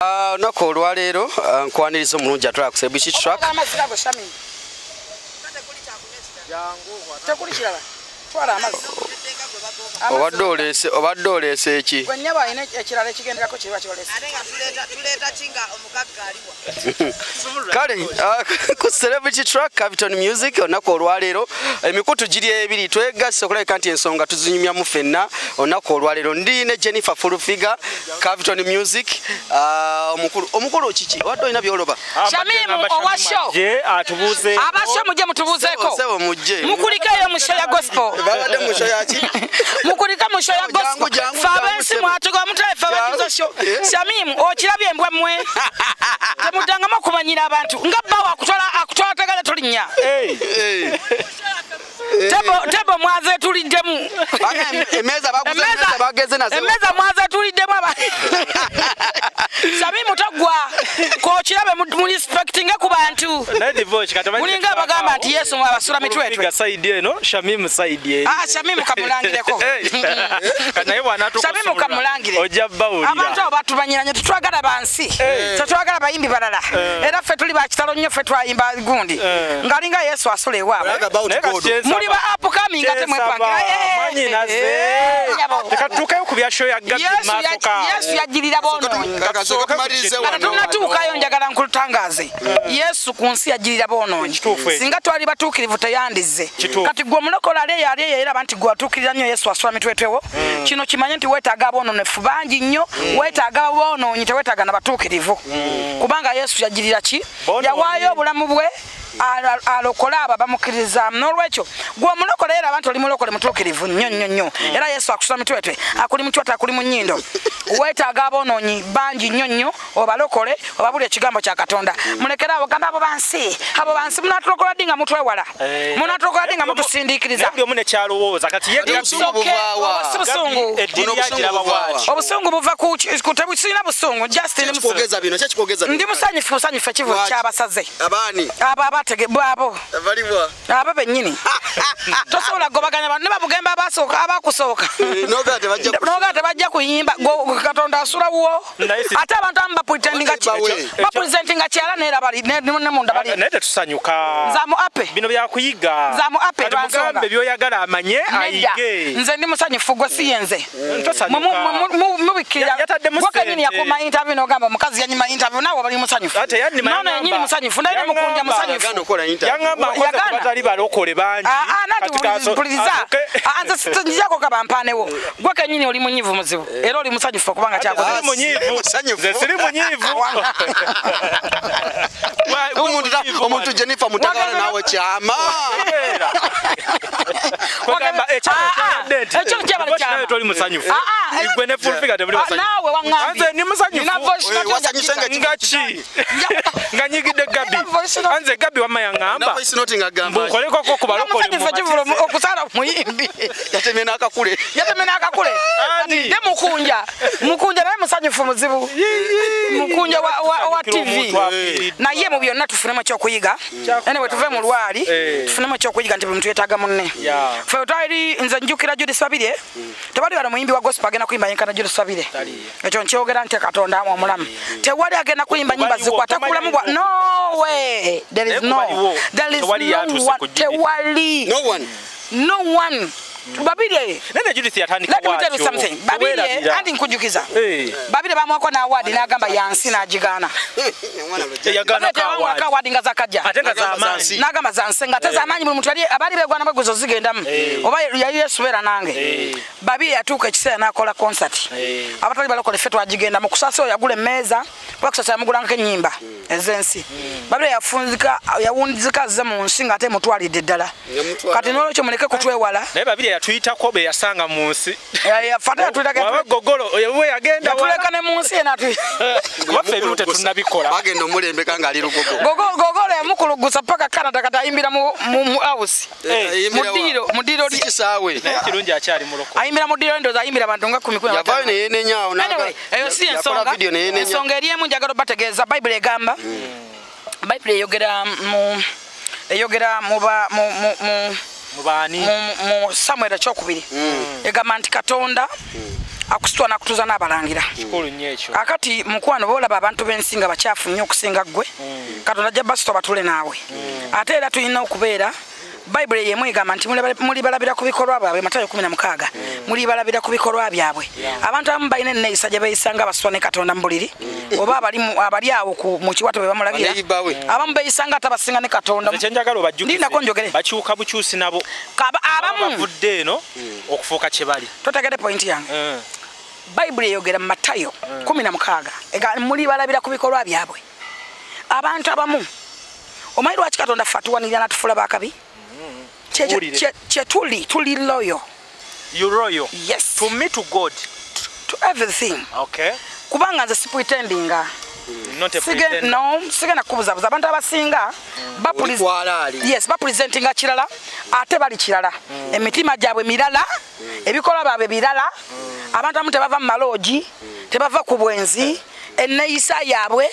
Olunaku olwaleero nkwaniriza omulungi atwala ku Celebrity Track. Obadde oleese eki? Kale ku Celebrity Track Capital Music olunaku olwaleero emikutu giri ebiri twegasse okulabika nti ensonga tuzinyumyamu ffenna. Olunaku olwaleero ndi ne Jennifer Full Figure, Capital Music. Omukulu kiki obadde olina by'oloba? Shamimu owa show. Atubuuze. Aba show mujje mutubuuzeeko. Ssebo mujje. Mukulikeeyo mu show ya gospel. Babadde mu show ya ki? Mukulike mu show ya gospel. Jangu, Fe ab'ensi jangu, mwatuga mutale ffe abagize show. Shamimu okirabye embwa mmwe. Temuddangamu okumanyira abantu. Nga bbawo akutwala tagala tolinnya. Tebo mwaze tuliddemu. Bana emmeeza baguze emmeeza bageze nazo. Emmeeza mwaze tuliddemu aba. Shamimu toggwa. K'okirabe mu respectinge ku bantu. Naye divorce kati omanyi Mulinga abagamba nti Yesu mwabasula mitwetwe. Full Figure side eno, Shamimu side eri. Ah, Shamimu kamulangireko. Naye bw'anaatuuka Shamimu okusumulula, kamulangire. ojja bbawulira. Abantu abo batumanyira nnyo, tetwagala bansi. Tetwagala bayimbi balala. Era ffe tuli ba kitalo nnyo, ffe twayimba gundi. Ng'alinga Yesu asula ewaabwe. Brag about Naye kati God. kyensaba- Muli ba upcoming ate kyensaba, mwepangira. mwannyinaze. Nyabo. Leka tutuukeyo ku bya show ya Gabby Yesu maaso kaawo. Yesu yajjirira boonoonyi. Kasooka tumalirize Kati wano. tunnatuukayo njagala nkulutangaaze. Yesu ku nsi yajjirira boonoonyi. Kituufu ekyo. Singa twali batuukirivu teyandizze. Kituufu. Kati gwe omulokole ali eyo ali eyo era nti gwe watuukirira nnyo Yesu asula mitwetwewo. Kino kimanye nti weetaaga aboononefu bangi nnyo, weetaaga aboonoonyi, teweetaaga na batuukirivu. Kubanga Yesu yajjirira ki? Boonoonyi. Yawaayo obulamu bwe alokole abo abamukkiririzaamu. N'olwekyo gwe omulokole era abantu oli mulokole mutuukirivu nnyo nnyo nnyo. Era Yesu akusula mitwetwe, akuli mu kyoto, akuli mu nnyindo. Weetaaga aboonoonyi bangi nnyo nnyo, obalokole, obabulire ekigambo kya Katonda. Mulekere abo gamba abo bansi, abo bansi munaatulokola ddi nga mutwewala? Munaatulokola ddi nga mutusindiikiriza? Naye buli omu nekyalowooza kati ye Ate obusungu Okay, buvaawa? si busungu. Gabby eddiini Buno obusungu yagiraba buvaawa? bw'ati. Obusungu buva ku tebusirina busungu. Just ndi musungu. Kyekikogeza bino, kyekikogeza bino. Ndi musanyufu musanyufu ekivu Lwaki? kyabasaze. Abaani? Abo abatege bwabo. Baliwa? Abo bennyini. Tosobola kugobaganya bantu ne babugemba abasooka abakusooka. Noga tebajja Noga tebajja kuyimba Katonda asula wuwo. Naye Ate abantu abamu bapretendinga Bawe. bapresentinga kyala neera bali ne munda bali. Naye tetusanyuka. Nzamu ape. Bino byakuyiga. Nzamu ape Kati lwa nsonga. mugambe by'oyagala amanye Nedda. ayige. Nze ndi musanyufu gwe si yenze. Tosanyuka. Mubikirira. Yataddemu Gwe kennyini ssente. yakuma interview n'ogamba omukazi yanyima interview naawe bali musanyufu. Ate yannima Nono yaŋŋamba. yennyini musanyufu naye ne mukunja Yaŋŋamba. musanyufu. Yagaana okukola interview. Yaŋŋamba nkoze Yagaana. ku batali balokole bangi. Ah, ah, nanti Kati mpuliriza. asooke- Ah, nze njako kabampanewo. Gwe kennyini oli munyiivu muzibu era oli musanyufu okubanga kyakoze. Siri munyiivu. Musanyufu. Nze siri munyiivu. Omuntu Jennifer mutagala naawe kyama. Era. Kwegamba ekyalo Ah, ah, kyabadde nti ekyo kyabadde Voice kyama. nawe toli musanyufu. Ah, ah, Igwe ne Full Figure temuli Ah, basanyufu. naawe waŋŋambye. Nze ndi musanyufu. Nina voice note Wasanyuse nga ki? Nga ki? Nga nyigidde Gabby. Nina voice note. Anze Gabby wamma yaŋŋamba. Na voice note ng'agamba. Mbukolekoko ku balokole Musanyufu ekivvulu okusala omuyimbi. Yatemye n'akakule. Yatemye n'akakule. Ani? Ne mukunja. Mukunja naye musanyufu muzibu. Mukunja wa TV. Naye mu byonna tufunemu ekyokuyiga. Anyway tuve mu lwali tufunemu ekyokuyiga nti buli muntu yeetaaga munne. Ffe twali nze njjukira Judith Babirye. Tewali wano muyimbi wa gospel agenda kuyimba yenkana Judith Babirye. Ekyo nkyogera nti Katonda omulamu. Tewali agenda kuyimba nyimba Tebaliwo, zikwata tomanyi kulamu bwa no way. There is Naye no. kubaliwo, There is tewali no yatuuse one. ku Judith. Tewali. No one. No one. Babirye. Naye Judith yatandika Let me tell you bw'atyo. something. Babirye Teweerabira. anti nkujukiza. Eh. Babirye bamuwako n'award n'agamba yansi n'agigaana. Omwana lujja. Yagaana Babirye tebamuwako award. award nga zakajja. Ate nga N'agamba z'amaanyi. zansi. N'agamba zansi nga tezamaanyi buli muntu yali abaali beegwana bweguzo zigendamu. Oba yali yesubeera nange. Babirye yatuuka ekiseera n'akola concert. Abatali balokole ffe twagigenda mu Kusasa oyo yagula emmeeza kuba Kusasa yamugulangako ennyimba ez'ensi. Babirye yafunzika yawunzika azze mu nsi ng'ate emutwalidde ddala. Yamutwala. Kati n'olwekyo muleke kutwewala. Naye Babirye yatuyitako be yasanga mu nsi. Fate yatuleka Waba gogolo we yagenda yatuleka ne mu nsi eno atu Waffe ebimu tetunnabikola. Bagenda omulembeka ng'ali Lugogo. Gogolo yamukulugusa paka Canada kati ayimbira mu house. Ayimbira wa? Mu ddiiro Si kisaawe. Naye kirungi akyali mulokole. Ayimbira mu ddiiro ndowooza ayimbira abantu nga 10 15. Yavaayo ne yeenenya awo Anyway, eyo si yakola ensonga. video ne yeenenya. Ensonga eri emu njagala obategeeza. Bayibuli egamba. Bayibuli eyogera mu ba mu mu mu Mu baani? mu Samuel ekyokubiri. Egamba nti Katonda Akusitwa n'akutuza n'abalangira. Kikulu nnyo ekyo. Akati mukwano bw'olaba abantu b'ensi nga bakyafu nnyo okusinga ggwe, Katonda ajja basitwa batule naawe. Ate era tulina okubeera Bayibuli yemu egamba nti mulibalabira ku bikolwa byabwe, Matayo 16. Mulibalabira ku bikolwa byabwe. Abantu abamu balina enneeyisa gye beeyisa nga basitwa ne Katonda mu buliri, oba abali awo mu kiwato be bamulagira. Abamu beeyisa nga atabasinga ne Katonda. Nze kye njagala obajjukize, Ndinako njogere. bakyuka bukyusi nabo. Abamu bavudde eno okufuuka kye bali. Totegedde pointi yange. Bayibuli eyogera mu Matayo 16. Ega mulibalabira ku bikolwa byabwe. Abantu abamu omanyi lwaki Katonda ffe atuwanirira n'atufuula bakabi? Tuli tuli loyal. You royal. Yes. To me, to God. To everything. Okay. Kubanga nze si pretendinga. Not a pretender. No, sigenda kubuzabuza abantu abasinga yes, bapresentinga kirala ate bali kirala. Emitima gyabwe mirala, ebikolwa byabwe birala. Abantu abamu tebava mu maloogi, tebava ku bwenzi, enneeyisa yaabwe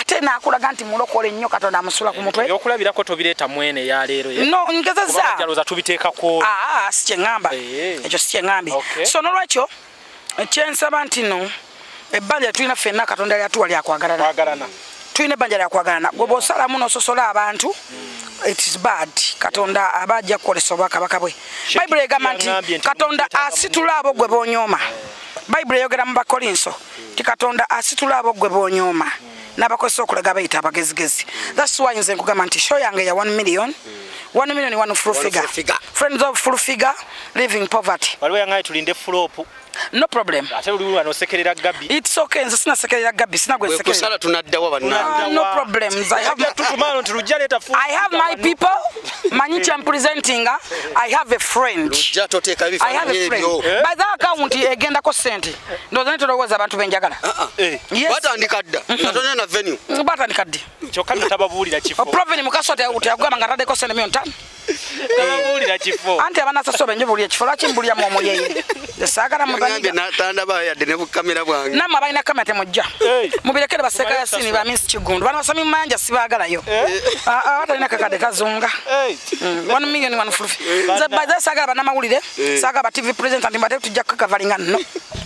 ate n'akulaga nti mulokole nnyo Katonda amusula ku mutwe. Ebyokulabirako tobireeta mwene ya leero. No, ngezezza. Kubanga tubiteeka ku si kye ŋŋamba. Ekyo si kye ŋŋambye. So n'olwekyo kyensaba nti no ebbanja tulina ffenna Katonda lyatuwa lyakwagalana. Tulina ebbanja lyakwagalana. Gwe bw'osalamu n'ososola abantu, it is bad. Katonda aba ajja kukolesa obwakabaka bwe. Bayibuli egamba nti Katonda asitula abo gwe b'onyooma. Bayibuli eyogera mu Bakolinso nti Katonda asitula abo gwe b'onyooma n'abakozesa okulaga bayita abagezigezi. That's why nze nkugamba nti show yange ya 1 million, 1 million one full figure. Friends of full figure living poverty. Waliwo yangaye tulinde flop. No problem. Ate oli wano osekerera Gabby. It's okay, nze sinasekerera Gabby, sinagwe nsekerera. Kusala tunaddawa banna. No problems. I have tutumano tulujja leeta full. I have my people. Manyi kye presenting. I have a friend. Lujja toteeka I have a friend. By that account egendako ssente. Ndowooza ne tolowooza abantu benjagala. Yes. Batandika dda. Katonda na venue. Batandika ddi. Kyokka nno tababuulira kifo. Proven Mukaso teyagamba nga ataddeko ssente million 5. Tababuulira kifo. Anti abanasasula benjobulira ekifo lwaki mbulira mu omuyeye. Saagala mubaniga. Natandaba yadde ne bukamera bwange. Nammwe abalina kamera temujja. Mubirekere baseka Yasini ba Miss Kigundu. Bano basami mu mayanja sibaagalayo. Abatalina kakadde kazunga. 1 million one full. Nze baza saagala bannamawulire, saagala ba TV presenter nti mbate tujja kukavalinga nno.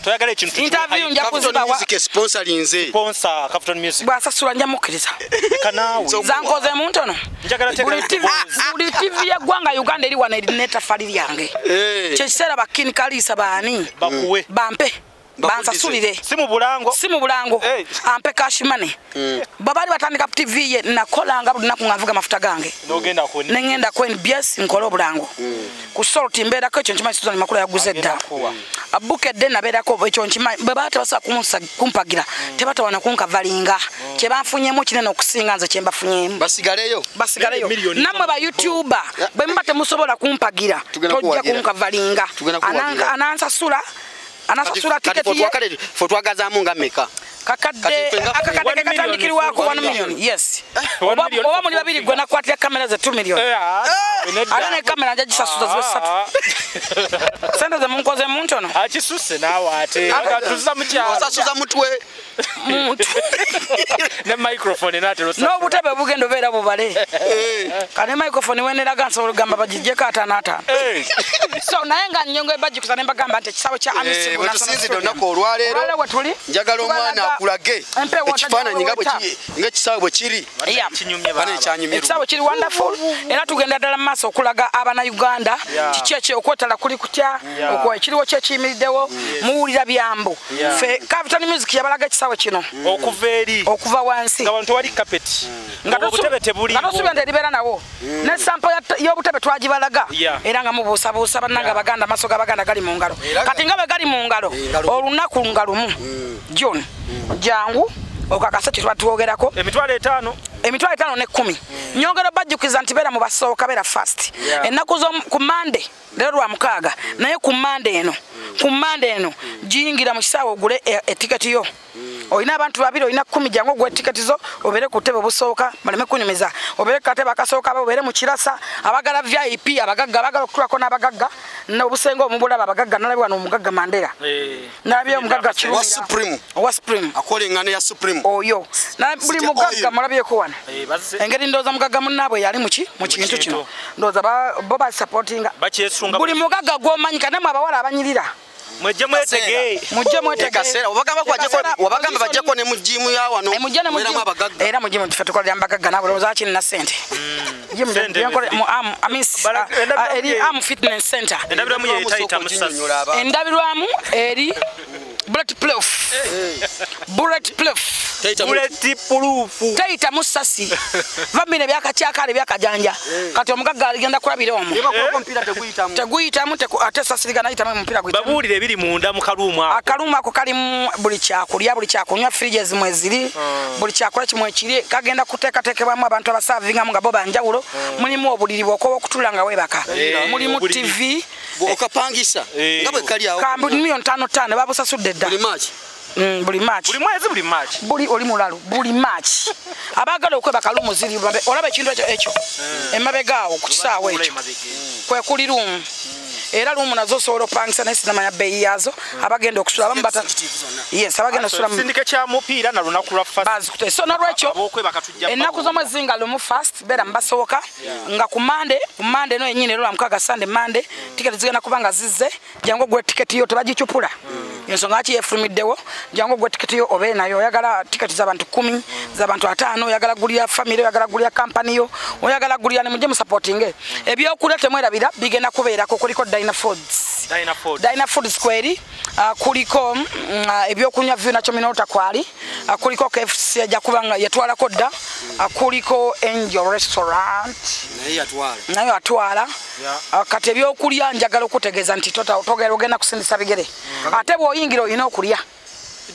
Toyagala ekintu. Interview nja kuzibawa. Music sponsor nze. Sponsor Clapton Music. Bwasasula nja mukkiriza. Kanaawe. Zankoze mu ntono. Njagala teka. Buli TV ya ggwanga Uganda eri wano erina ettaffaali lyange. Kye kiseera ba King Kalisa baani? Bakuwe. Bampe. Bansasulire. Si mu bulango. Si mu bulango. Ampe cash money. Babali batandika TV ye nakolanga buli lunaku nga nvuga mafuta gange. N'ogenda ku Ne ngenda ku NBS nkole obulango. Ku Salt mbeerako ekyo nkimanyi Susan Makula yaguze dda. Abukedde nabeerako ekyo nkimanyi bwe baba tebasobola kumpagira tebatawana kunkavalinga. Kye banfunyemu kinene okusinga nze kye mbafunyemu. Basigaleyo. Basigaleyo. Nammwe ba YouTuber bwe muba temusobola kumpagira tojja kunkavalinga. Anansasula. Anasasula tiketi ye. Fotwagazaamu nga mmeka? Kakadde akakadde katandikirwako 1 million. Yes. Oba muli babiri gwe nakwatira kamera ze 2 million. Ate ne kamera nja gisasuza zibe 3. Sente ze munkoze mu ntono. Akisuse naawe ate. Tuza mu kyalo. Osasuza mutwe. Ne microphone naate osasuza. N'obutebe bugenda obeera bubale. Kane microphone weneraga nsobola okugamba bagiggyeko 55. So naye nga nnyongo ebajjukiza ne mbagamba nti ekisaawe kya Amisi Bwe tusinzidde olunaku olwaleero. Njagala omwana akulage ekifaananyi nga ng'ekisaawe bwe kiri. Ekisaawe kiri wonderful era tugenda ddala mu maaso okulaga abannayuganda kiki ekyo okwetala kuli kutya, ekiriwo ki ekiyimiriddewo, muwulira byambu. Ffe Clapton Music yabalaga ekisaawe kino okuva eri okuva wansi nga wano tewali kapeti nga obutebe tebuliiwo nga tosuubira nti eribeera nawo ne sampo y'obutebe twagibalaga era nga mubuusabuusa bannange Abaganda amaaso g'Abaganda gali mu ngalo kati nga bwe gali mu ngalo olunaku nga lumu John jangu okakasa kye tuba twogerako emitwalo 5 emitwalo 5 ne 10 nyongera bajjukiza nti beera mu basooka beera fast ennaku zo ku Monday leero lwa mukaaga naye ku Monday eno giyingira mu kisaawe ogule etiketi yo olina abantu babiri olina 10 jangu ogule etiketi zo obeere ku ttebe obusooka baleme kunyumiza obeere ku katebe akasooka obeere mu kirasa abagala VIP abagagga abagala okutuulako n'abagagga n'obusenge omubulaba abagagga nalabye wano omugagga Mandela nalabye omugagga Kirumira owa Supreme akola engano ya Supreme oyo na buli mugagga mulabyeko wano engeri ndowooza mugagga munnaabwe yali muki mu kintu kino ndowooza bo basupportinga buli mugagga gw'omanyi kanammwe abawala abanyirira Mujje mwetege. Mujje mwetege. Kaseera obagamba kwajeko wabagamba bajjeko ne mu gym ya wano. Mujje ne mu gym. Era mu gym tufe tukolera mbagagga nabo lowooza ki nina ssente. Gym mu am Amis eri am fitness center. Endabirwamu ye tayita musasi. Endabirwamu eri bulletproof. Bulletproof. Bulletproof. Tayita musasi. Vamine byakakyakale byakajanja. Kati omugagga aligenda kulabira omwo. Teguyitamu. Teguyitamu ate sasiriga nayitamu omupiira guyitamu. Babuulire ebiri munda mu kaluumu ako. Akaluumu ako kalimu buli kyakulya, buli kyakunywa, fridges mweziri, buli kyakulya kimwe kiri, kagenda kuteekateekebwamu abantu abasavingamu nga bo banjawulo. Mulimu obuliri bw'okoba okutula nga weebaka. Mulimu TV. Okapangisa. Nga bwe kali awo. Kambu 5,500,000 babusasudde dda. Buli match. Buli match. Buli mwezi buli match. Buli oli mulalu buli match. Abaagala okwebaka lumu ziri olaba ekintu ekyo ekyo. Emabega awo ku kisaawe ekyo. Kwe kuli lumu. Era lumu nazo osobola opangisa naye sinamanya bbeeyi yaazo. Abagenda okusula abamu bata. Yes, abagenda okusula mu sindike kya mupiira na lunaku lwa first. Bazikute. So nolwekyo ennaku z'omwezi nga lumu first beera mubasooka nga ku Monday, ku Monday no yennyini era lwa Sunday Monday tiketi zigenda kuba nga zizze jangu ogwe tiketi yo tebagicupula. Ensonga lwaki yeefulumiddewo jangu ogwe tiketi yo obeere nayo. Oyagala tiketi z'abantu 10, z'abantu 5, oyagala gulira family, oyagala gulira company yo, oyagala gulira ne mujje musupportinge. Ebyokulya temwerabira bigenda kubeerako kuliko Dina Foods. Dina Foods. Dina Foods kweri kuliko ebyokunywa vyo minota kwali kuliko KFC ajja kubanga yatwalako dda kuliko Angel Restaurant naye atwala. Kati ebyokulya njagala okutegeeza nti togera ogenda kusindisa bigere ate bw'oyingira olina okulya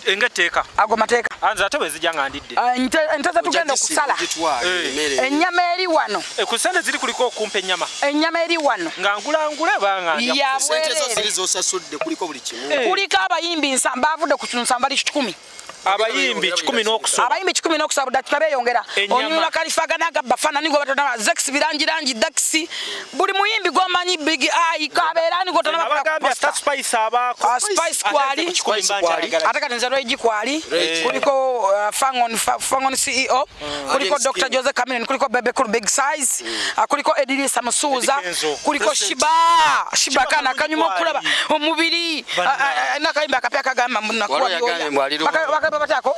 engateeka ago mateeka anze ate bwe zijja nga ndidde ente tugenda okusala ennyama eri wano ku ssente ziri kuliko okumpa ennyama ennyama eri wano nga ngulangule banga ssente zo ziri z'osasudde kuliko buli kimu kuliko abayimbi baavudde ku nsamba li 10 abayimbi 10 n'okusoma abayimbi 10 n'okusaba dakika beeyongera onyula kalifaga n'agabafana nigo batona Zex birangirangi Daxi buli muyimbi gw'omanyi Big Eye kabeera nigo tona abagambye Spice abaako Spice kwali ate kati nze Regi kwali kuliko Fangon CEO kuliko Dr. Jose Chameleone kuliko Bebe Cool Big Size kuliko Edilisa Musuuza kuliko Shiba kana kanyuma okulaba omubiri nakayimba akapya kagamba munakuwa byoya batako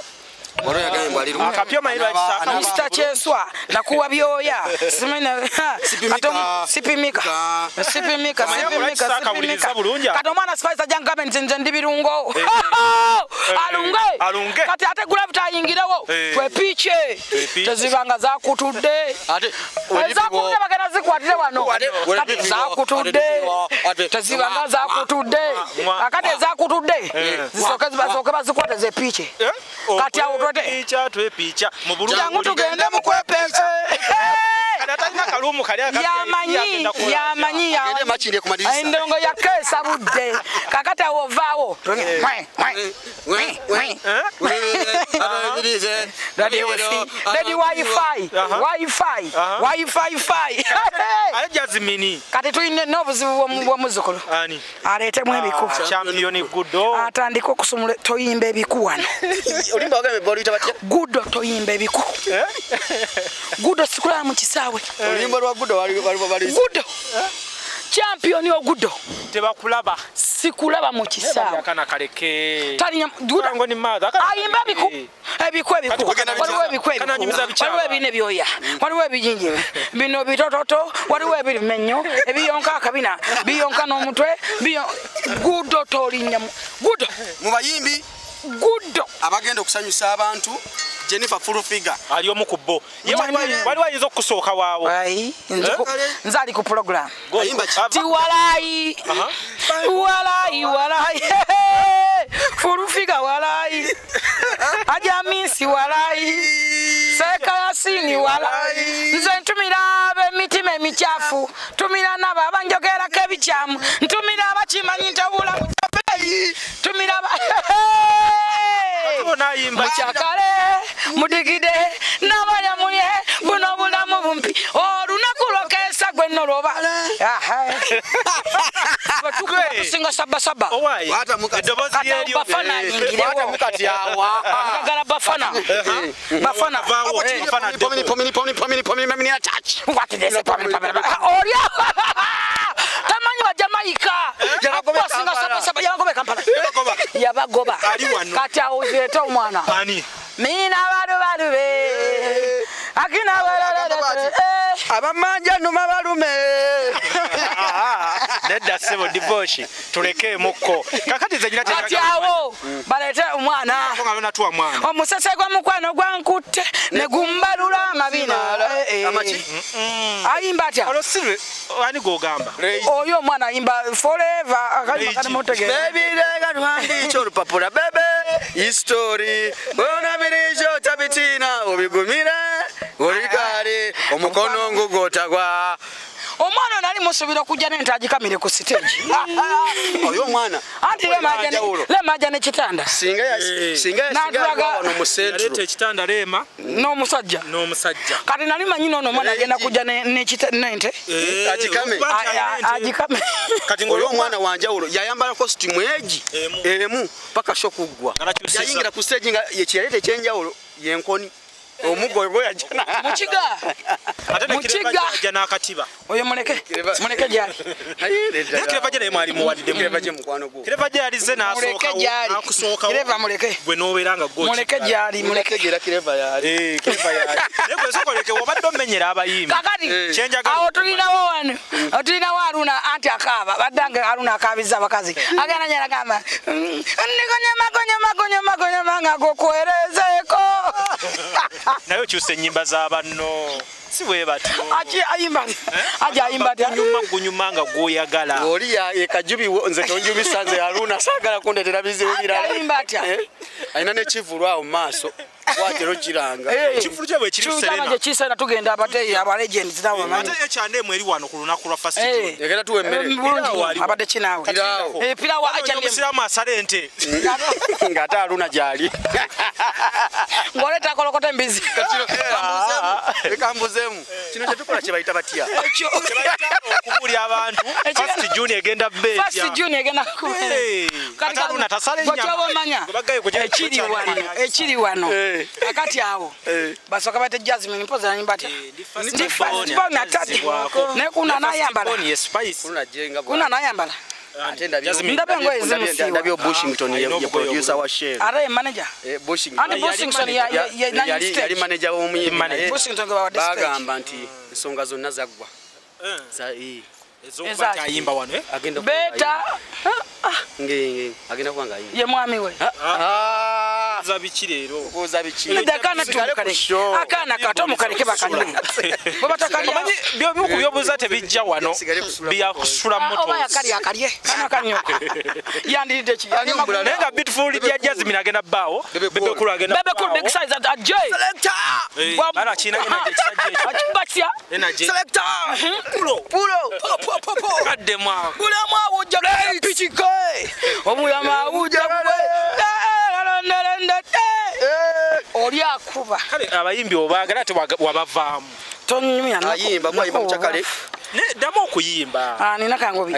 Mr. Cheswa nakuwa byoya sipimika sipimika sipimika kati omwana Spice ajja ngambe nze nze ndi birungo alunge kati ate gravity ayingirewo twepiche tezibanga zakutudde ezakutudde bagenda zikwatire wano kati zakutudde tezibanga zakutudde akati ezakutudde zisooke zibasooke bazikwate zepiche kati awo twepicha twepicha mu bulungi jangu tugende mu kwepicha atalina kalumu kali yamanyi yamanyi endongo yakeesa budde kakati awo ovaawo Ready wifi wifi wifi fi ale Jasmine kati tulina n'obuzibu bw'omuzzukulu aleetemu ebiku champion Gudo atandika okusumula toyimba ebiku wano olimba wagambe boluyita batya Gudo toyimba ebiku Gudo sikulaba mu kisaawe oluyimba lwa Gudo wali Gudo champion Ogudo tebakulaba sikulaba mu kisaawe kana kaleke talinya Gudo ngo ni madha ayimba ebiku ebiku ebiku waliwo ebiku waliwo ebine byoya waliwo ebijinji bino bitototo waliwo ebimenyo ebiyonka akabina biyonka n'omutwe Gudo tolinya Gudo mu bayimbi Gudo abagenda okusanyusa abantu Jennifer full figure ali omu ku bo wali wayinza okusooka waawo ai nze ali ku program ti walai walai walai full figure walai ajamisi walai seka yasini walai nze ntumira ab'emitima emikyafu ntumira nabo abanjogerako ebikyamu ntumira abakimanyi ntabula ntumira mukyakale mudigide n'abanyamulye buno bulamu bumpi olunaku lwokeesa gwe nno lwoba tusinga sabasaba bafana ayingirewo agala bafana bafana olya tamanyi ba Jamaica asinga sabasaba yabagobe Kampala. abagoba kati awo zireete omwana mina balubalube akina balalala abamanja numa balume nedda ssebo divorce tulekeemukko kakati nze nyina kati awo baleete omwana omusese gw'omukwano gwankutte ne gumbalula amabina ayimba atya ani gw'ogamba oyo omwana ayimba forever akayimba kalimutegeera baby leka tuhandiike olupapula bebe history onabirijo tabitina obigumire olikale omukono ngugotagwa omwana ono ali musuubira okujja n'ente agikamire ku stage oyo omwana anti Lema ajja n'ekitanda singa wano mu centro ekitanda Lema n'omusajja kati nali manyi n'ono omwana agenda kujja n'ente agikame kati oyo omwana wanjawulo yayambala costume egi emu paka show kuggwa yayingira ku stage nga yekiyaleeta ekyenjawulo yenkoni omugo gwe yajana mukiga mukiga jana akatiba oyo muleke muleke gyali Kireva je mwali muwadde Kireva je mukwano gwo Kireva je alize n'asooka n'akusooka Kireva muleke gwe n'obeera nga gwo muleke gyali muleke gera Kireva yali Kireva yali naye soko leke obadde omenyera abayimbi kakati awo tulinawo wano tulinawo Haruna anti akaaba baddange Haruna akaabiza abakazi agana nyala gamba ndigonyama gonyama gonyama gonyama nga gokwerezeeko naye okyusa ennyimba za banno si bwe batyo ayimba gunyuma nga gw'oyagala oli ekajubi nze tonjubisa nze Haruna saagala kundeetera bizibu birala ayimba atya alina n'ekivulu awo mu maaso watero kiranga ekivulu kye bwe kiri Serena kisena tugenda abateyi aba legends nawe manyi ate H&M eri wano ku lunaku lwa first June egenda tuwe emmere abadde kinaawe pirawo H&M omusiraamu asala ente ng'ate Haruna gyali ng'oleeta akolokota embizi kambuzeemu kino kyetukola kye bayita batya ekyo okubuulira abantu first June egenda beetya first June egenda kati Haruna tasala ennyama omanya ekiri wano kakati awo basooka bate Jasmine mpozi ayimba atya ndi first born atadde naye kuna anayambala kuna anayambala ndabye engoye zimusiiwa ndabye Bushington ye producer wa Shell ate ye manager Bushington anti Bushington yali manager w'omuyimbi Bushington gwe bawadde stage bagamba nti ensonga zonna zaggwa ayimba wano beta agenda kuba nga ayimba ye mwami we za biki leero kuza biki akaana akaana kato mukaleke bakanywe bwe batakalya omanyi byobuku byobuza tebijja wano byakusula moto oba yakalya akalye kana kanyoka yandiridde ki naye nga beautiful ya Jasmine agenda bbaawo Bebe Cool agenda Bebe Cool big size at J selector bana kina energy kisajja akibatya energy selector pulo pulo po po kadde mwa bulamu awujja pichike omuyama awujja oli akuba kale abayimbi obaagala ate wabavaamu tonyumya ayimba mwayimba mukyakale ddamu okuyimba nina kangobi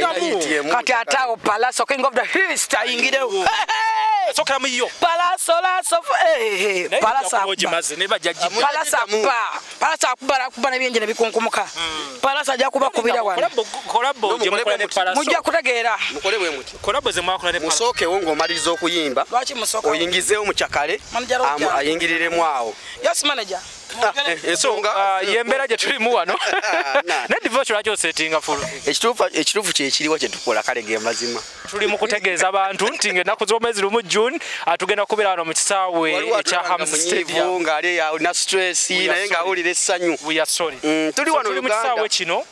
kati ate awo Palaso king of the hills ayingirewo sokera muyo Palaso laso Palaso ogimaze ne bajja Palaso akuba Palaso akuba akuba n'ebyenje ne bikunkumuka Palaso ajja kubakubira wano kolabo gye mukola ne Palaso mujja kutegeera mukole bwe muti kolabo ze mwakola ne Palaso musookewo ng'omaliriza okuyimba lwaki musooka oyingizeewo mukyakale ayingiriremu awo yes manager ensonga yembeera gye tulimu wano ne divorce lwaki osetinga fulu ekituufu kyekiriwo kye tukola kale ge mazima tuli mu kutegeeza abantu nti ng'ennaku z'omwezi 1 June atugenda kubeera wano mu kisaawe ekya Hams Stadium ng'ali alina stress naye ng'awulira essanyu we are sorry tuli wano mu kisaawe kino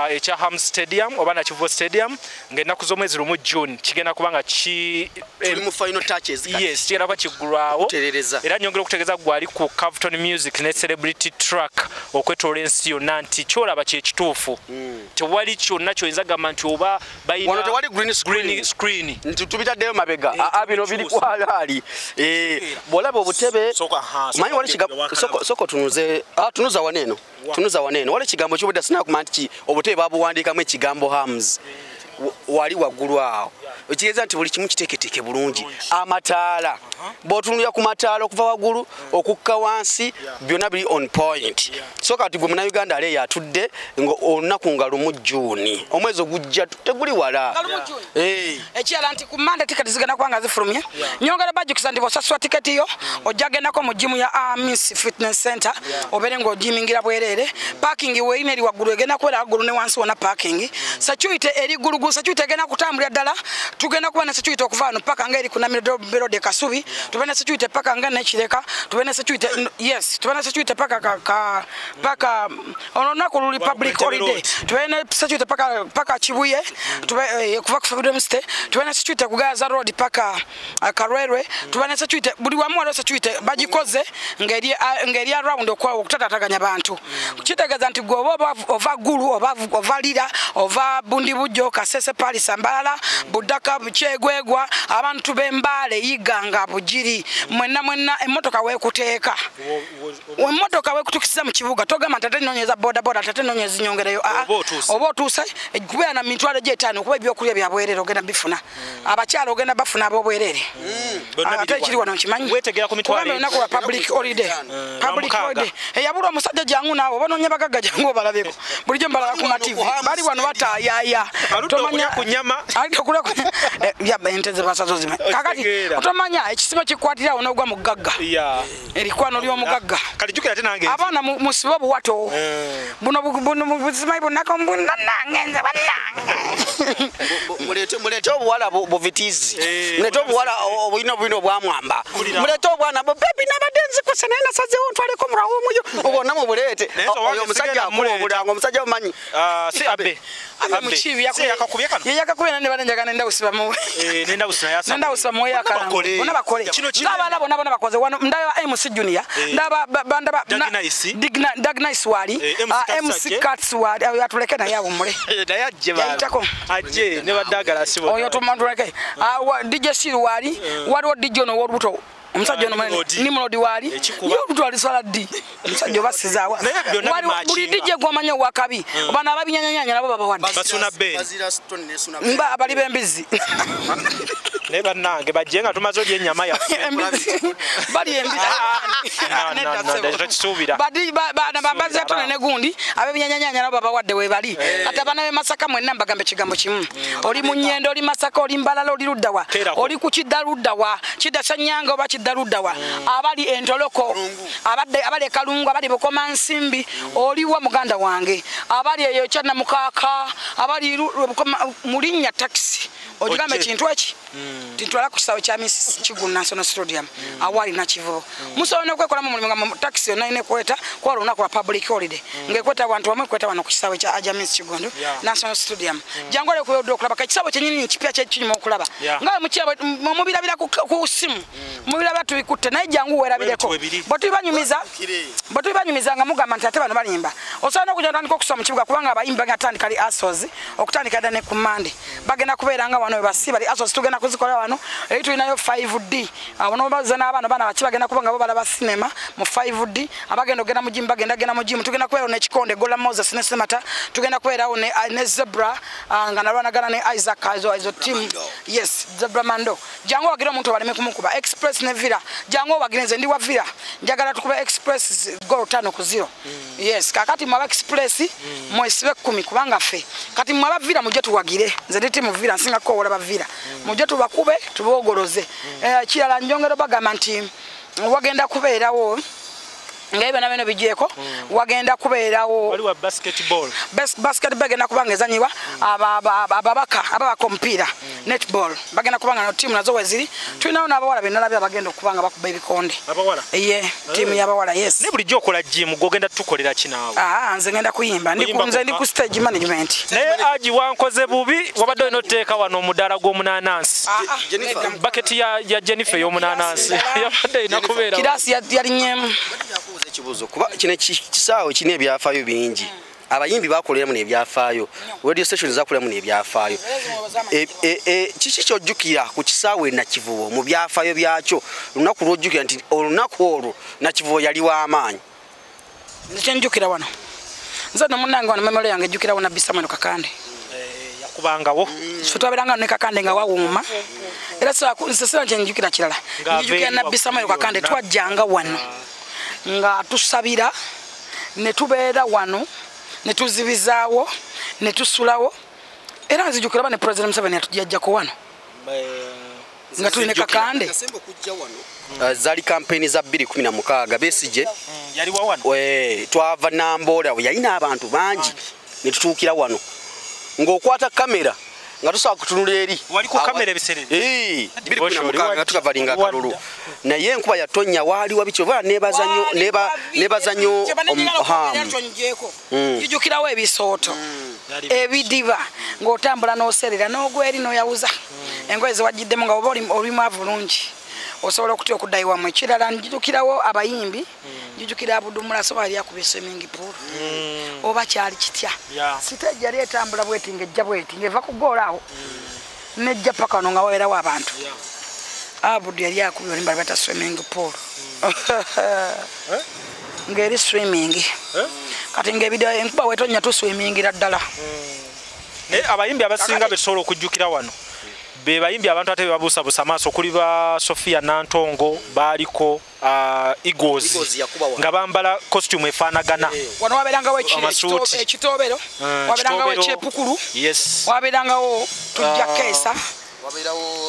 ekya Hams Stadium oba Nakivubo Stadium ng'ennaku z'omwezi 1 June kigenda kuba nga tuli mu final touches yes kigenda kuba kiggulwawo era nyongera okutegeeza gwali ku Caviton Music ne Celebrity Track okwetoola ensi yonna nti kyolaba kye kituufu tewali kyonna kyoyinza gamba nti oba balina wano tewali green screen nti tubitaddeyo mabega bino biri kwalaali bw'olaba obutebe manyi wali soko tunuze tunuza waneeno tunuza waneeno wali ekigambo kyobudda sinakumanya nti obutebe babuwandiikamu ekigambo Hams wali waggulu awo Okitegeeza nti buli kimu kiteeketeeke bulungi. Amataala bw'otunulira ku mataala okuva waggulu okukka wansi byonna biri on point. So kati gwe munnayuganda ali eyo atudde nga olunaku nga 1 June omwezi ogujja teguli wala. Ekirala nti ku Monday tiketi zigenda kuba nga zifulumye. Nyongera bajjukiza nti bw'osasula tiketi yo ojja gendako mu gym ya Amis Fitness Center obeere ng'ogimingira bwereere. Parking weerina eri waggulu egenda kubeera waggulu ne wansi wonna parking. Security eri gulugulu, security egenda kutambulira ddala. Tugenda kuba ne security okuva wano paka nga eri ku Namiro Road e Kasubi, tube ne security paka nga Nekireka, tube ne security yes, tube ne security paka paka olunaku luli public holiday, tube ne security paka Kibuye, tube kuva ku Freedom City, tube ne security ku Gaza Road paka Karwerwe, tube ne security buli wamu waliwo security bagikoze ng'eri around okutatataganya bantu. Kitegeeza nti gwe oba ova Gulu, ova Lira, ova Bundibujjo, Kasese, Palisa, Mbalala, Budaka, Kyegwegwa, abantu b'Embale, Iganga, Bugiri, mwenna mwenna emmotoka weekuteeka. Emmotoka weekutukisiza mu kibuga, togamba nti ate nnoonyeza bodaboda, ate nnoonyeza nnyongereyo. Oba otuuse, kubeera na mitwalo gy'etaano kuba ebyokulya bya bwereere ogenda bifuna. Abakyala ogenda bafuna ab'obwereere. Ate ekiri wano nkimanyi. Kubanga olunaku lwa public holiday. Public holiday. Eyabula omusajja jangu naawe, oba onoonya bagagga jangu obalabeko. Bulijjo mbalaba ku ma TV. Bali wano bataayaaya. Tomanya ku nnyama. Ente ze basazo zime. Kakati otomanya ekisimo kikwatira awo n'ogwa mu gagga. Erikwano ly'omugagga. Kale jjukira ate nange. Abaana musibe obuwato. Buno buzimayi bonnako mbunanange nze bannange. Muleete obuwala buvitizi. Muleete obuwala obulina obulina obwamwamba. Muleete obwana bebi nabadde nzikuse naye nasazeewo ntwaleko mulawo omuyo. Obwonna mubuleete. Oyo omusajja akuba obulango, omusajja omumanyi. Si Abe. Abe mukibi yakakubye kano. Ye yakakubye nane bane njagala nenda mu. Nenda usina yasa. Nenda usima mu yakala. Bonna bakole. Ng'abaana bonna bonna bakoze wano ndaba MC Junior, ndaba ndaba Dignice wali, MC Cats wali, ayo atuleke naye awummule. Naye ajje baba. Ajje ne baddagala sibo. Oyo tumanduleke. DJ Siru wali, waliwo DJ ono ow'olubuto. Omusajja ono munene Nimrod wali, ye olubuto aliswala ddi? Omusajja obasizaawa. Buli DJ gw'omanyi owakabi, bano ababinyanyanya nabo babawadde. Basuna Ben. Mba abali b'embizzi. Naye bannange bajje nga tumaze olya ennyama yaffe. Bali embizzi. Tekisuubira. Bambazi atone ne gundi, ab'ebinyanyanya nabo babawadde we bali. Kati abaana b'e Masaka mwenna mbagamba ekigambo kimu. Oli mu Nnyendo, oli Masaka, oli Mbalala, oli ludda wa? Oli ku Kidda ludda wa? Kidda Sanyanga oba Kidda ludda wa? Abali Entoloko, abali e Kalungu, abali Bukomansimbi, oliwa muganda wange. Abali eyo Kyannamukaaka, abali mulinnya takisi. Ogigambe ekintu eki? Tintwala ku kisaawe kya Miss Kigulu National Stadium awali Nakivubo. Musobola n'okwekolamu omulimu nga mu takisi yonna erina ekweta kuba olunaku lwa public holiday. Ng'ekweta abantu wamu ekweta wano ku kisaawe kya Haja Miss Kiggundu National Stadium. Jangu ole okuyodde okulaba ka ekisaawe kyennyini kipya kyekinyuma okulaba. Nga bwe mubirabira ku ssimu, mubirabira tubikutte naye jangu weerabireko. Bwe tubibanyumiza nga mugamba nti ate bano balimba. Osobola n'okujja otandika okusoma mu kibuga kubanga abayimbi bagenda kutandika li asos okutandika dda ne ku Monday. Bagenda kubeera nga wano we basiba li asos tugenda kuzikola wano. Eri tulinayo 5D. Wano baza n'abaana baana baki bagenda kuba nga bo balaba sinema mu 5D. Abagenda ogenda mu gym bagenda genda mu gym. Tugenda kubeerawo n'ekikonde Gola Moses ne Semata. Tugenda kubeerawo ne Zebra nga nalwanagana ne Isaac ezo team. Yes, Zebra Mando. Jangu wagire omuntu baleme kumukuba. Express ne Villa. Jangu wagire nze ndi wa Villa. Njagala tukube Express goal 5-0. Yes, kakati mwaba Express mwesibe 10 kubanga ffe. Kati mwaba Villa mujje tuwagire. Nze ndi team Villa nsinga ko olaba Villa. Mujje tubakube tubogoloze. Kirala njongero bagamba nti wagenda kubeerawo nga ebyo nabyo bigyeko wagenda kubeerawo waliwo basketball. Basketball bagenda kubanga ezanyiwa ababaka ababaka omupiira netball bagenda kubanga no team nazo weziri. Tulinawo n'abawala benalabye abagenda okubanga bakuba ebikonde. Abawala? Ye team y'abawala yes. Naye bulijjo okola gym gw'ogenda tukolera ki naawe? Nze ngenda kuyimba nze ndi ku stage management. Naye Haji wankoze bubi wabadde olina oteeka wano omudaala gw'omunanansi. Baketi ya Jennifer ey'omunanansi yabadde erina kubeera. Kirasi yalinnyemu. Ekibuuzo kuba kino kisaawe kirina ebyafaayo bingi. Abayimbi bakoleramu n'ebyafaayo, radio station zakoleramu n'ebyafaayo. Kiki ky'ojjukira ku kisaawe Nakivubo mu byafaayo byakyo olunaku lw'ojjukira nti olunaku olwo Nakivubo yali w'amaanyi? Nze kye njjukira wano, nze nno munnange wano memory yange ejjukirawo Nabbi Samuel Kakande. Twakukubangawo. Ffe twabeeranga ne Kakande nga wawuuma. Era sira nti njijukira kirala. Njijukira Nabbi Samuel Kakande twajjanga wano. Nga tusabira ne tubeera wano ne tuzibizaawo ne tusulawo. Era nzijukira ne President Museveni yatujjako wano. Nga tuli ne Kakande. Zali campaign za 2016 Besigye yali wa wano. Twava Nambola yalina abantu bangi ne tutuukira wano. Ng'okwata kamera nga tusobola kutunula eri. Wali ku kamera ebiseera ebyo. 2016 nga tukavalinga akalulu. Naye enkuba yatonnya waali wabi oba neebaza nnyo neebaza nnyo Jijukirawo ebisooto ebidiba ng'otambula n'oserera n'ogwa eri n'oyawuza. Engoye ze wagiddemu nga oba oli mwavu bulungi. Osobola okutya okuddayo wammwe. Ekirala njijukirawo abayimbi, njijukira Abudumula so bali akubye swimming pool. Oba kyali kitya. Siteegi yali etambula bweti ng'ejja bweti ng'eva ku ggoolo awo. Nejja paka wano nga wabeerawo abantu. Abudu yali akubye oluyimba lwe bayita swimming pool. Ng'eri swimming. Kati ng'ebidiba enkuba bw'etonnya tuswimmingira ddala. Naye abayimbi abasinga betusobola okujjukira wano. Be bayimbi abantu ate babuusabuusa amaaso kuli ba Sophia Nantongo baaliko Eagles nga bambala costume efaanagana. Wano wabeerangawo ekitoobero, wabeerangawo ekyepukulu, wabeerangawo tujja keesa.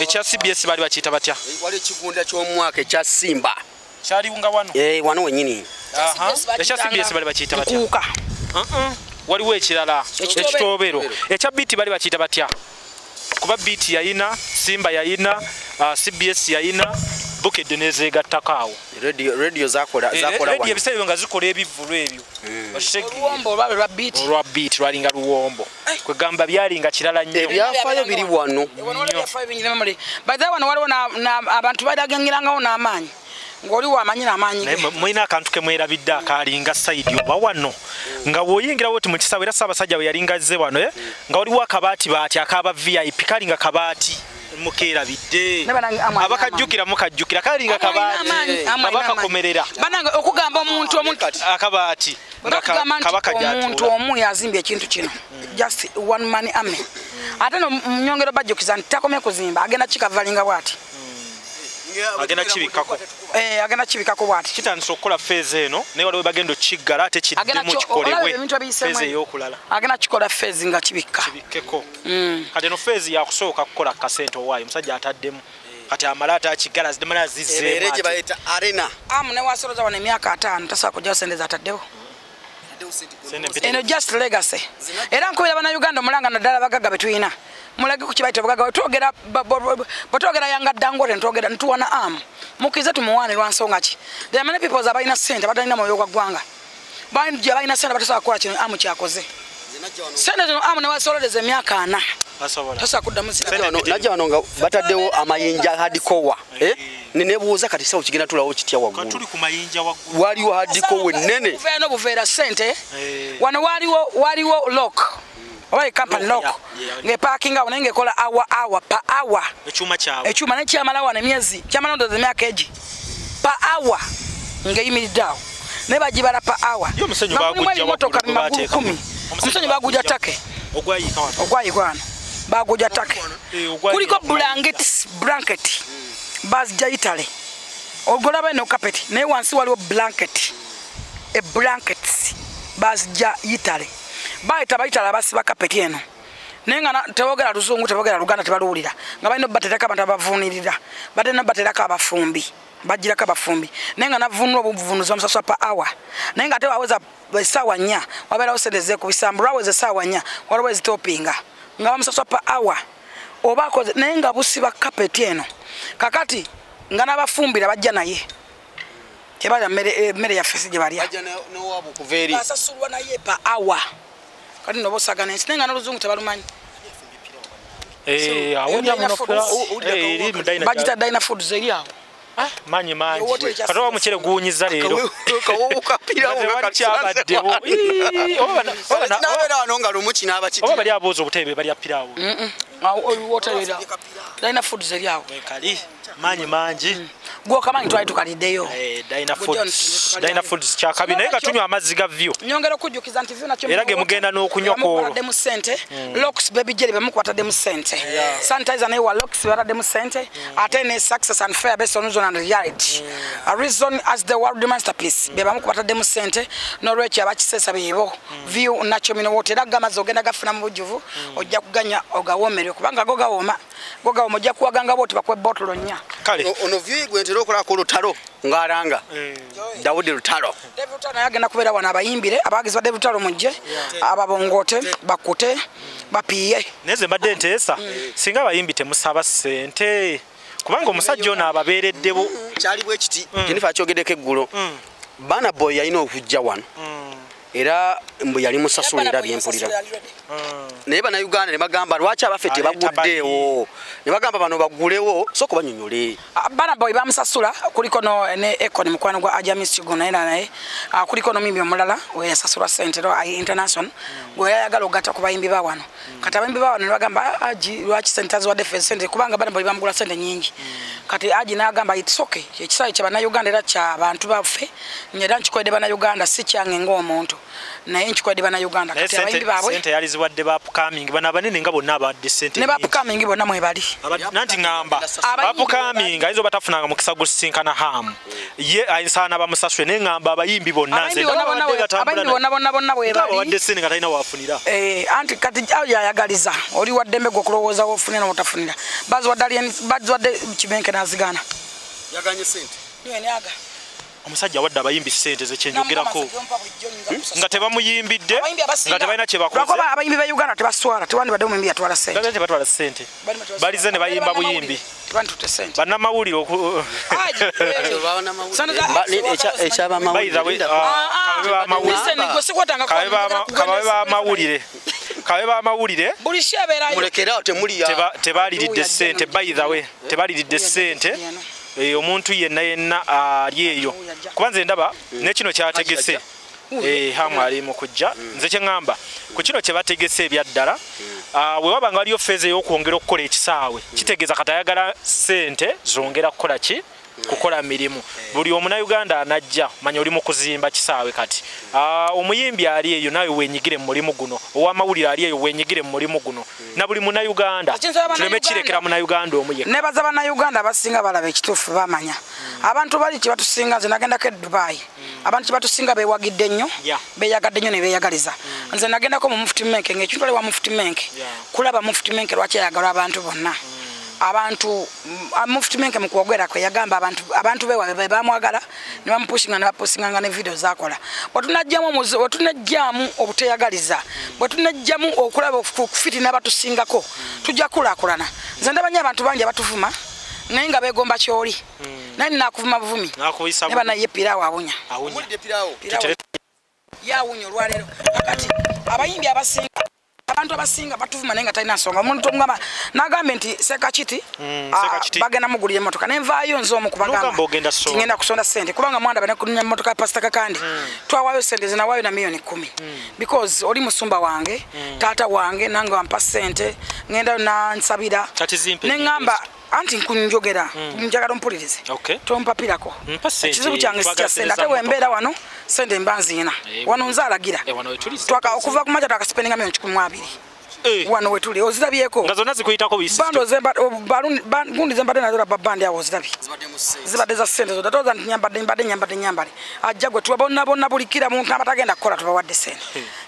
Ekya CBS baali bakiyita batya? Waliwo ekigunda ky'omwaka ekya Simba. Kyaliwo nga wano? Wano wennyini. Ekya CBS baali bakiyita batya? Nkuuka. Waliwo ekirala ekitoobero. Ekya BT baali bakiyita batya? Kuba BT yayina, Simba yayina, CBS yayina, Bukedde nezeegattako awo. Radio zakola wano. Radio ebiseera nga zikola ebivvulu ebyo. Oluwombo olwabwe lwa BT. Olwa BT lwalinga luwombo. Kwegamba byalinga kirala nnyo. Ebyafaayo biri wano. By the way, wano waliwo abantu badagengerangawo n'amaanyi. Ng'oli wamanyi n'amaanyi ge. Mulina akantu ke mwerabidde akaalinga sayidi oba wano. Nga bw'oyingirawo oti mu kisaawe era Ssaabasajja bwe yalinga azze wano nga waliwo akabaati baati akaba VIP kalinga kabaati mukeerabidde. Abakajjukira mukajjukira kalinga kabaati abakakomerera. Bannange okugamba omuntu akabaati kabaka gy'atuula. Omuntu omu yazimbye ekintu kino. Just one man army. Ate no nyongera bajjukiza nti takomye kuzimba agenda kikavalinga bw'ati. Agenda kibikako. Agenda kibikako bw'ati. Kitandise okukola phase eno naye waliwo bagenda okiggala ate kiddemu kikolebwe. Phase ey'okulala. Agenda kikola phase nga kibikka. Kibikkeko. Kati eno phase yakusooka kukola kasente owaayo omusajja ataddemu. Kati amala ate akiggala zidemala zizzeemu. Ebeere gye bayita arena. Amu ne wasoloza wano emyaka 5 tasobola kuggyawo ssente z'ataddewo. Eno just legacy. Era nkubira bannayuganda omulanga naddala abagagga be tulina. Mulage ku kibayita obugagga bwe twogera Yanga Dangote ntwogera ntuwana amu. Mukkirize tumuwaane lwa nsonga ki? There are many people abalina ssente abatalina mwoyo gwa ggwanga. Bangi abalina ssente batasobola kukola kino amu kyakoze. Ssente zino amu ne wasololeza emyaka 4. Tasobola kuddamu Najja wano nga bataddewo amayinja hardcore. Neneebuuza kati sawo kigenda tulawo kitya waggulu. Tuli ku mayinja waggulu. Waliwo hardcore ennene. Buveera n'obuveera ssente. Wano waliwo lock. Oba company lock. Ng'epaakinga awo naye ng'ekola hour hour per hour. Ekyuma kyabwe. Ekyuma naye kyamala wano emyezi. Kyamala ndowooza emyaka egi. Per hour ng'eyimiridde awo. Naye bagibala per hour. Yo omusenyu baagujja waggulu bateekamu. Omusenyu baagujja Turkey. Ogwayiika wano. Ogwayiika wano. Baagujja Turkey. Kuliko blanket. Bazijja Italy. Ogolaba eno carpet naye wansi waliwo blanket. A blanket bazijja Italy. Bayita Bayitale abasiba carpet eno. Naye nga tebogera Luzungu tebogera Luganda tebaluwulira. Nga balina obbateerako abantu abavuunirira. Balina obbateerako abafumbi. Bagirako abafumbi. Naye nga navvuunula obuvuunuzi bamusasula per hour. Naye nga ate waweza essaawa 4 wabeerawo ssente zeekubisa mbu lwaweza essaawa 4 waliwo ezitoopinga. Nga bamusasula per hour. Oba akoze naye nga busiba carpet eno. Kakati nga n'abafumbira bajja naye. Tebalya mmere yaffe si gye balya. Bajja n'owaabwe okuva eri. Basasulwa naye per hour. Kati nno bosagana ensi naye nga n'oluzungu tebalumanyi. Bagita Dina Foods eri awo. Manyi mangi. Kati oba omuceere guwunyiza leero. Oba bali abuuza obutebe balya piraawo. Dina Foods eri awo. Kali manyi mangi. Gwokamanyi twali tukaliddeyo. Dina Foods kyakabi naye katunywa amazzi ga View. Nyongera okujjukiza nti View nakyo era ge mugenda n'okunywa kwolwo. Bataddemu ssente. Locks Baby Jelly bamukwataddemu ssente. Sanitizer naye wa Locks bataddemu ssente. Ate ne Success and Fair based on reason and reality. A reason as the world masterpiece be bamukwataddemu ssente n'olwekyo abakisesa beebo. View nakyo mino wote era gamazi ogenda gafuna mu bujjuvu ojja kuganya ogawoomere kubanga go gawooma. Go gawooma ojja kuwaganga bw'oti bakuwe bottle nnya. Kale ono View gwentera okolako olutalo ng'alanga Daudi Lutalo. David Lutalo naye agenda kubeera wano abayimbire abawagizi ba David Lutalo mujje ababongote bakute bapiye. Naye nze mbadde nteesa singa abayimbi temusaba ssente kubanga omusajja ono ababeereddewo. Kyali bwe kiti Jennifer akyogeddeko eggulo. Burna Boy yalina okujja wano era mbu yali musasula era byempulira. Naye bannayuganda ne bagamba lwaki abaffe tebaguddeewo, ne bagamba bano baggulewo sooka bannyonnyole. Burna Boy bamusasula kuliko ne Akon mukwano gwa Ajamis Hugo naye naye kuliko n'omuyimbi omulala we yasasulwa ssente international gwe yayagala okugatta ku bayimbi ba wano. Kati abayimbi ba wano ne bagamba Aji lwaki ssente aziwadde ffe ssente kubanga Burna Boy bamugula ssente nnyingi. Kati Aji n'agamba it's okay ekisaawe kya bannayuganda era kya bantu baffe era nkikoledde bannayuganda si kyange ng'omuntu naye nkikoledde bannayuganda. Kati abayimbi baabwe ssente yaliziwadde ba upcoming bano abanene nga bonna abadde ssente ne ba upcoming bonna mwebali. Nanti ngamba upcoming ayinza obatafunanga mukisa gusisinkana Hamu ye ayisaana bamusasule naye ngamba abayimbi bonna nze abayimbi bonna bonna bonna bwebali abawadde ssente nga talina waafunira. Anti kati awo yayagaliza oli wa ddembe gwe okulowooza woofunira n'otafunira. Baziwadde Kibenke n'azigaana. Yaganye ssente. Niwe nyaga. Omusajja awadde abayimbi ssente ze kyenjogerako nga tebamuyimbidde nga tebalina kye bakoze. Lwakuba abayimbi ba Uganda tebaswala tewandibadde omuyimbi yatwala ssente. Tebalina tebatwala ssente. Balize ne bayimba buyimbi. Tebanditutte ssente. Bannamawulire kabe bamawulire tebaliridde ssente by the way tebaliridde ssente. Omuntu yenna yenna ali eyo kuba nze ndaba ne kino kyategese Hamu ali mu kujja nze kye ŋŋamba ku kino kye bategese ebyaddala we waba nga waliyo feeza ey'okwongera okukola ekisaawe kitegeeza kati ayagala ssente zongera kukola ki kukola mirimu. Buli omunnayuganda anajja manya oli mu kuzimba kisaawe kati omuyimbi ali eyo nawe wenyigire mu mulimu guno, ow'amawulire ali eyo wenyigire mu mulimu guno na buli munnayuganda tuleme kirekera munnayuganda omu yekka. Nebaza bannayuganda abasinga balaba ekituufu bamanya. Abantu bali kye batusinga nze nagendako e Dubai abantu kye batusinga beewagidde nnyo beeyagadde nnyo ne beeyagaliza. Nze nagendako mu Mufti Menke ng'ekintu ali wa Mufti Menke kulaba Mufti Menke lwaki ayagala abantu bonna. Abantu Mufti Menke mu kwogera kwe yagamba abantu beewaabwe bamwagala ne bamupushinga ne baposinganga ne video zakola. Bwe tunajjamu obuteyagaliza, bwe tunajjamu okulaba okufiti n'abatusingako tujja kulaakulana. Nze ndaba nnyo abantu bangi abatuvuma naye nga beegomba ky'oli naye nnaakuvuma buvumi ne banaye piraawo awunya yawunya olwaleero. Kakati abayimbi abasinga abantu abasinga batuvuma naye nga talina nsonga. Omuntu omugamba n'agambye nti Sekakiti bagenda mugulira emmotoka ne nvaayo nze omu kubagamba ngenda kusonda ssente kubanga mwandaba ne kunya emmotoka ya Pastor Kakande twawaayo ssente ze nawaayo na 10,000,000 because oli musumba wange taata wange nange wampa ssente ngenda nansabira ne ŋŋamba anti nkunjogera njagala ompulirize tompapirako ekizibu kyange si kya ssente ate wembeera wano ssente mba nziina wano nze alagira okuva ku makya twakasipendinga 120,000 wano wetuli ozirabyeko nga zonna zikuyitako gundi zembadde nazo laba bandi awo ozirabye zibadde za ssente zonna toza nti nyambadde mbadde nyambadde nyambale ajja gwe tuba bonna bonna buli kira muntu abatagenda kukola tubawadde ssente.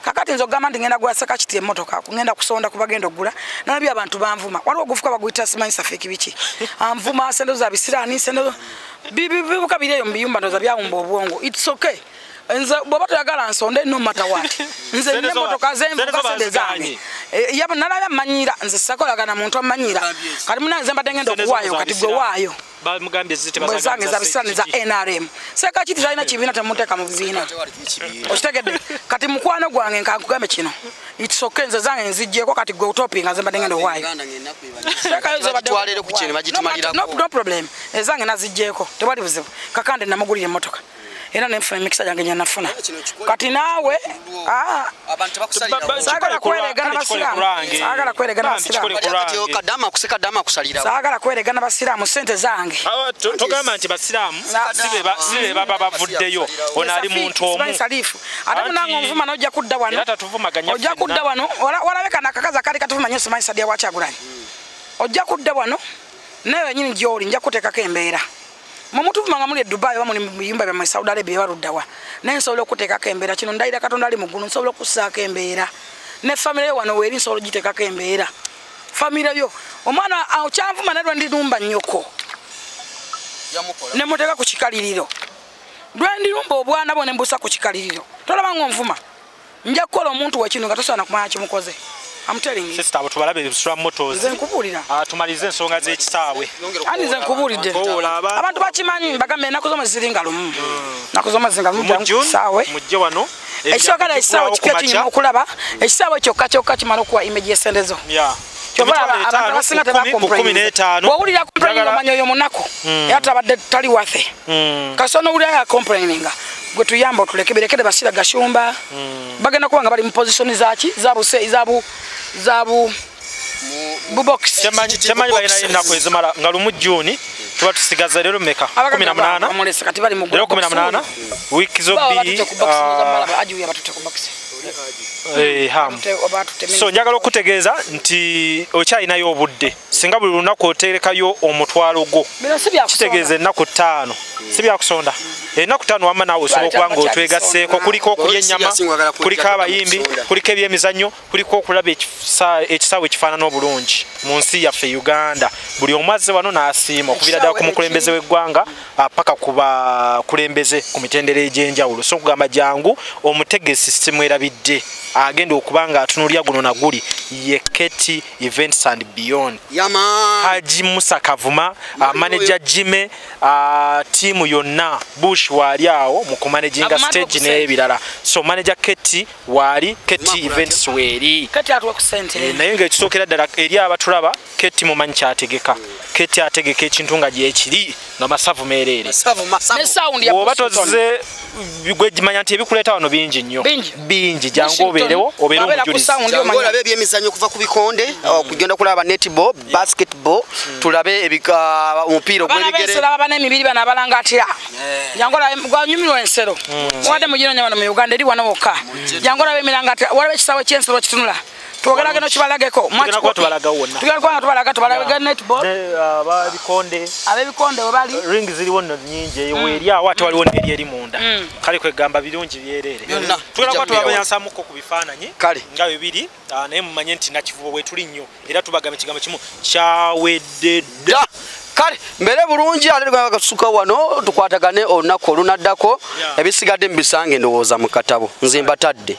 Kakati nze ogamba nti ngenda gula Sekakiti emmotoka ngenda kusonda kubagenda okugula nalabye abantu banvuma waliwo ogufuka baguyita simanyi Safiki biki anvuma ssente za bisiraani ssente bibuka biri eyo mu biyumba ndowooza byawumba obwongo. It's okay nze bw'oba toyagala nsonde no matter what nze nina emmotoka zenvuga ssente zange nalabye mmanyira nze sakolagana muntu amanyira kati munange nze mbadde ngenda okuwaayo kati gwe waayo zange za bisiraani za NRM. Sekakiti talina kibiina temuteeka mu bibiina okitegedde. Kati mukwano gwange nkankugambe kino it's okay nze zange nziggyeko kati gwe utopinga nze mbadde ngenda owaayo no problem ezange naziggyeko tewali buzibu. Kakande namugulira emmotoka Era nenfuna emikisa gyange gye nafuna. Kati naawe saagala kweregana basiraamu. Saagala kweregana basiraamu. Saagala kweregana basiraamu sente zange. Togamba nti basiraamu sibe baba bavuddeyo. Ono ali muntu omu. Ate munange onvuma n'ojja kudda wano. Ojja kudda wano. Walabeka nakakazi akaali katuvuma nnyo simanyi Sadia wa Kyagulanyi. Ojja kudda wano naye wennyini gy'oli nja kuteekako embeera. Mumutuvuma nga muli e Dubai oba muli mu biyumba byammwe Saudi Arabia baluddawa. Naye nsobola okuteekako embeera kino ndayira Katonda ali mu ggulu nsobola okussaako embeera. Ne famire yo wano weeri nsobola ogiteekako embeera. Famire yo omwana okyanvuma naye lwe ndirumba nnyoko. Ne muteeka ku kikaliriro. Lwe ndirumba obwana bwo ne mbusa ku kikaliriro. Tolaba ng'onvuma. Nja kukola omuntu wekino nga tosobola na kumanya kimukoze. I'm telling you. Sister, tubalabe Sura Motors. Nze nkubuulira. Tumalize ensonga z'ekisaawe. Ani nze nkubuulidde. Abantu bakimanyi bagambe ennaku z'omwezi ziringa lumu. Ennaku z'omwezi nga lumu kisaawe. Mujje wano. Ekisooka ekisaawe kipya kinyuma okulaba. Ekisaawe kyokka kyokka kimala okuwa image y'essente zo. Kyova abantu abasinga tebacomplain. Bw'owulira complaining omanya oyo munaku. Era tabadde tali waffe. Kasita n'owulira ya complaininga. Gwe tuyamba otuleke birekere basira gashumba. Bagenda kuba nga bali mu position zaaki zabu box. Kyemanyi balina ennaku ezimala nga lumu June tuba tusigaza leero mmeka 18 omulese kati bali mu leero 18 wiiki zo bbiri So njagala okutegeeza nti okyalinayo obudde singa buli lunaku oterekayo omutwalo gwo kitegeeza ennaku 5 si byakusonda ennaku 5 wamma naawe osobola okuba nga otwegasseeko kuliko okulya ennyama kuliko abayimbi kuliko ebyemizannyo kuliko okulaba ekisaawe ekifaanana obulungi mu nsi yaffe Uganda buli omu azze wano n'asiima okuviira ddala ku mukulembeze w'eggwanga paka ku bakulembeze ku mitendera egy'enjawulo so okugamba jangu omutegesi simwerabidde agenda okuba nga atunulya guno na guli ye Keti Events and Beyond. Haji Musa Kavuma, manager Jimmy, tiimu yonna Bush waali awo mu kumanaginga stage n'ebirala. So manager Keti waali Keti Events weeri. Keti atuwa ku ssente. Naye ng'ekisookera ddala eri abatulaba Keti mumanyi kyategeka. Keti ategeka ekintu nga gyekiri nga masavu meereere. Bw'oba tozze gwegimanya nti ebikuleeta wano bingi nnyo. Bingi jangu obeerewo obeere omujulizi. Jangu olabe ebyemizannyo okuva ku bikonde okugenda kulaba netball, basketball, tulabe omupiira ogw'ebigere. Abaana baba n'emibiri bano abalanga atya. Jangu olabe gwanyumirwa ensero. Wadde muginonya wano mu Uganda eri wano wokka. Jangu olabe emiranga atya waliwo ekisaawe ky'ensero kitunula. Tuwagalage no kibalageko. Tugenda kuba tubalaga wonna. Tugenda kuba tubalaga tubalaga netball. Ababikonde. Abebikonde we bali. Ring ziriwo nno nnyingi eyo weeri awo ate waliwo n'eri eri munda. Kale kwegamba birungi byereere. Tugenda kuba tubabanyansamuko ku bifaananyi nga bibiri naye mumanye nti Nakivubo we tuli nnyo era tubagamba ekigambo kimu kyawedde dda. Kale mbere bulungi ate tukasuka wano tukwatagane olunaku olunaddako ebisigadde mubisange ndowooza mu katabo nze mbatadde.